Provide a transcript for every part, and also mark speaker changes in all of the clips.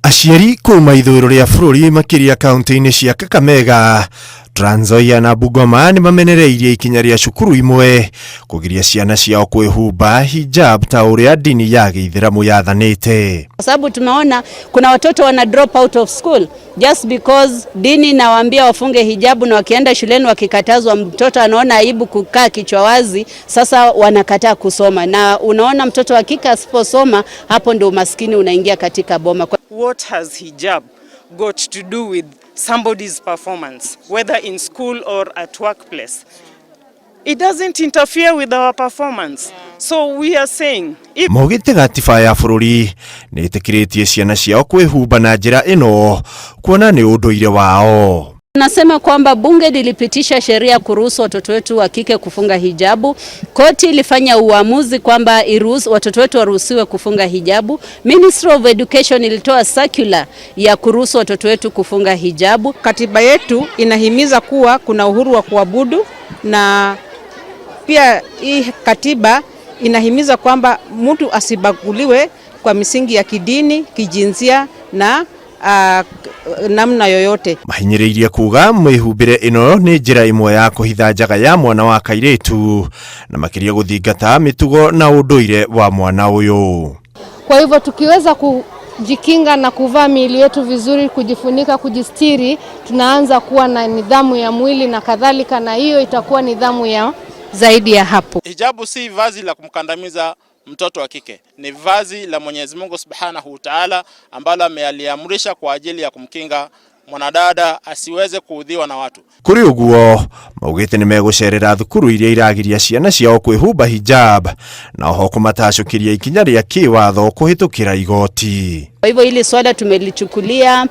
Speaker 1: Aciari kuma ithũĩro rĩa bũrũri makĩria kaunti-inĩ cia Kakamega, Trans Nzoia na Bungoma nĩ mamenereirie ikinya rĩa cukuru imwe kũgiria ciana ciao kwĩhumba hijab ta ũrĩa ndini ya gĩithĩramu yathanĩte.
Speaker 2: Kwa sababu tumeona kuna watoto wana drop out of school just because dini inawaambia wafunge hijabu, na wakienda shuleni wakikatazwa, mtoto anaona aibu kukaa kichwa wazi, sasa wanakataa kusoma. Na unaona mtoto wa kike asiposoma, hapo ndio umaskini unaingia katika boma.
Speaker 3: What has hijab got to do with somebody's performance, whether in school or at workplace? It doesn't interfere with our performance. So we are saying if
Speaker 1: Maugĩte gatiba ya bũrũri nĩ ĩtĩkĩrĩtie ciana ciao kwĩhumba na njĩra ĩno kuona nĩ ũndũire wao.
Speaker 2: Nasema kwamba bunge lilipitisha sheria kuruhusu watoto wetu wa kike kufunga hijabu. Koti ilifanya uamuzi kwamba iruhusu watoto wetu waruhusiwe kufunga hijabu. Ministry of Education ilitoa circular ya kuruhusu watoto wetu kufunga hijabu.
Speaker 4: Katiba yetu inahimiza kuwa kuna uhuru wa kuabudu na pia hii katiba inahimiza kwamba mtu asibaguliwe kwa misingi ya kidini, kijinsia na namna yoyote.
Speaker 1: Mahinyĩrĩirie kuga mĩhumbĩre ĩno nĩ njĩra ĩmwe ya kũhitha njaga ya mwana wa kairĩtu na makĩria gũthingata mĩtugo na ũndũire wa mwana ũyũ.
Speaker 5: Kwa hivyo tukiweza kujikinga na kuvaa miili yetu vizuri, kujifunika, kujistiri, tunaanza kuwa na nidhamu ya mwili na kadhalika, na hiyo itakuwa nidhamu ya zaidi ya hapo.
Speaker 6: Hijabu si vazi la kumkandamiza mtoto wa kike, ni vazi la Mwenyezi Mungu Subhanahu wa Ta'ala ambalo amealiamrisha kwa ajili ya kumkinga mwanadada asiweze kuudhiwa na watu.
Speaker 1: Kũrĩ ũguo maugĩte nĩ megũcerera thukuru iria iragiria ciana ciao kwĩhumba hijab na oho kũmatacũkĩria ikinya rĩa kĩwatho kũhĩtũkĩra igoti.
Speaker 2: Kwa hivyo hili swala tumelichukulia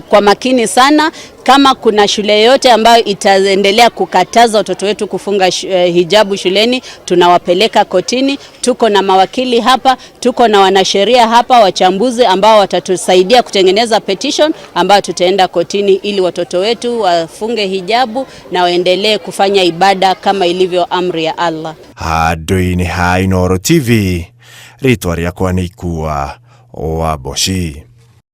Speaker 2: kwa makini sana. Kama kuna shule yoyote ambayo itaendelea kukataza watoto wetu kufunga hijabu shuleni, tunawapeleka kotini. Tuko na mawakili hapa, tuko na wanasheria hapa, wachambuzi ambao watatusaidia kutengeneza petition ambayo tutaenda kotini ili watoto wetu wafunge hijabu na waendelee kufanya ibada kama ilivyo amri ya Allah.
Speaker 1: Handũ-inĩ ha Inooro TV, rĩtwa rĩakwa nĩ Ikua wa Mboci.